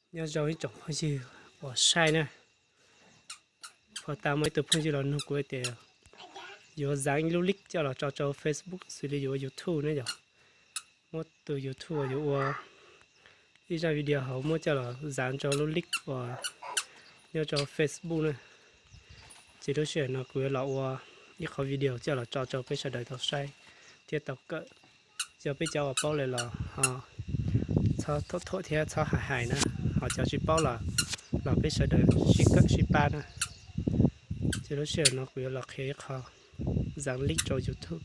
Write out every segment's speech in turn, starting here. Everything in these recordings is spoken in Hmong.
Nyob zoo ib tsoom phooj ywg uas saib na, puag ta muaj ib tug phooj ywg los nug kuv tias yuav xaav ib lub link coj los tso rau Facebook xws li yuav ua YouTube ne yom. Muab tus YouTube uas yuav ua ib zaj video hauv muab coj los xaav rau lub link uas nyob rau Facebook na. Ces lub sij hawm no kuv yuav los ua ib qhov video coj los tso rau peb sawv daws tau saib thiab tau kawm. Yog peb cov uas paub lawm los ho txhob thuam thiab txhob hais hais na, ho cov tsis paub los, los peb sawv daws sib kawm sib pab na. Ces lub sij hawm no kuv yuav los qhia ib qho xaav link rau YouTube,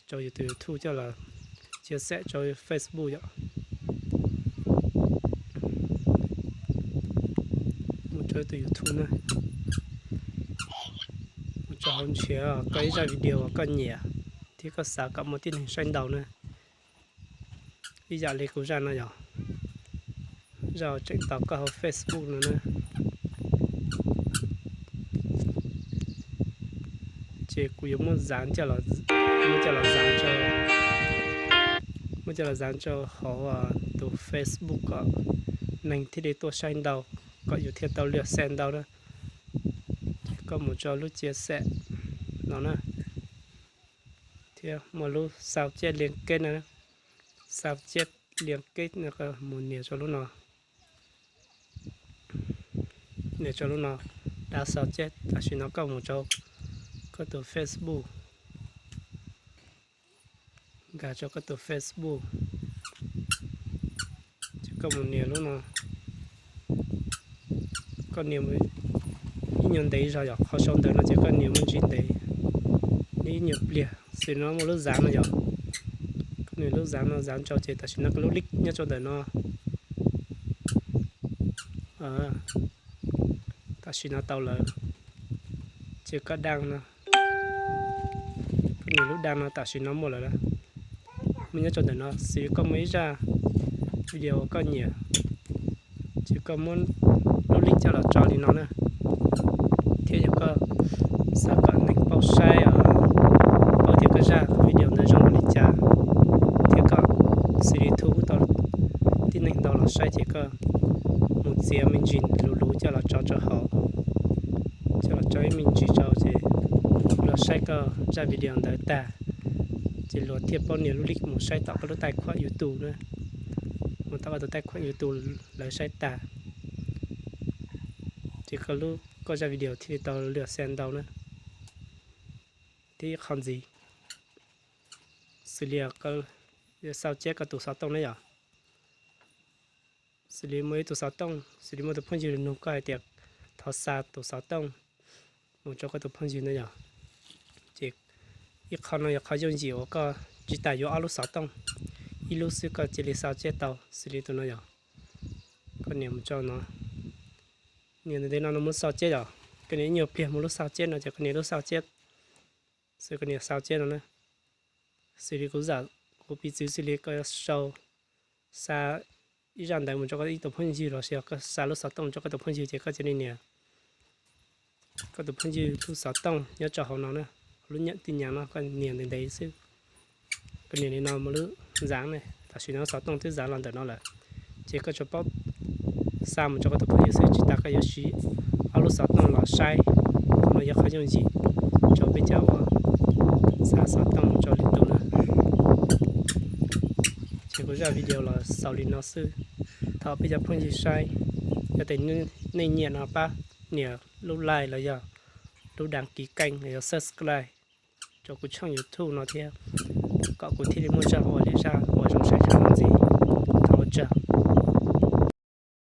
rau yus tus YouTube coj los chia sẻ rau Facebook yom. Mus rau tus YouTube na, mus rau hauv nrhiav koj ib zaj video uas koj nyiam thiab koj xav kom muaj tib neeg saib ntau na. Ib yam li kuv zaj no yom, zaj tseem tau koj hauv Facebook no na. Ces kuv yuav muab xaav coj los, muab coj los xaav rau, muab coj los xaav rau hauv tus Facebook kom neeg thiaj li tuaj saib ntau, kom yus thiaj tau lượt xem ntau na. Ces koj mus rau lub chia sẻ no na, thiab muaj lub sao chép liên kết na, sao chép liên kết no, koj mus nias rau lub no, nias rau lub no, đa sao chép. Tam sim no koj mus rau koj tus Facebook, nkag rau koj tus Facebook, ces koj mus nias lub no, koj nias ib nyuag ntev zog yom, qhov sau ntawv no ces koj nias muaj ntsis ntev, nias ib nyuag pliag. Xws no muaj lub xaav no yom, koj nias lub xaav no, xaav rau ces tam sim no koj lub link nyob rau ntawm no. Tam sim no tau lawm, ces koj đăng no, koj nias lub đăng no tam sim no muaj lawm, muaj nyob rau ntawm no. Xws li koj muaj ib zaj video uas koj nyiam, ces koj muab lub link coj los tso li no na. Thiab yog koj xav kom neeg paub saib, paub tias koj zaj video ntawd zoo npaum li cas, thiab kom xws li thu hút tau tib neeg ntau los saib ces koj mus txiav me ntsis luv luv coj los tso rau hauv, coj los tso ib me ntsis rau ces luag saib koj zaj video ntawd tag, ces luag thiaj paub nias lub link mus saib tom koj lub tài khoản YouTube na. Mus tom koj tus tài khoản YouTube lawv saib tag, ces koj lub, koj zaj video thiaj li tau lượt xem ntau na. Thiab ib qho ntxiv, xws li koj xaus ceb koj tus xov tooj na yom. Xws li muaj ib tug xov tooj, xws li muaj tus phooj ywg nug koj hais tias thov xa tus xov tooj mus rau koj tus phooj ywg na yom. Ces ib qho no yog qhov yooj yim uas koj tsis tas yuav ob lub xov tooj, ib lub xwb koj cia li xaus ceb tau, xws li tus no yom. Koj nias mus rau no, nias ntev ntev no, no muab xaus ceb yom. Koj nias ib nyuag pliag mus lub xaus ceb no ces koj nias lub xaus ceb, xws koj nias xaus ceb no na. Xws li kuv zam, kuv piv txwv xws li koj sau xa ib zaj ntawv mus rau koj ib tus phooj ywg los sis koj xa lub xov tooj mus rau koj tus phooj ywg ces koj cia li nias koj tus phooj ywg lub xov tooj nyob rau hauv no na, lub nyam tij nyam no koj nias ntev ntev xwb. Koj nias li no mus lub xav ne, tam sim no xov tooj twb xav los ntawm no lawm, ces koj tsuas paub xa mus rau koj tus phooj ywg xwb, tsis tas koj yuav siv ob lub xov tooj los saib. No yog qhov yooj yim rau peb cov uas xa xov tooj mus rau lwm tus na. Ces kuv zaj video los xaus li no xwb. Thov peb cov phooj ywg saib, yog tias nej nyiam no pab nias lub like los yog lub đăng ký kênh los yog subscribe rau kuv channel YouTube no thiab, kom kuv thiaj li muaj zog ua li zaj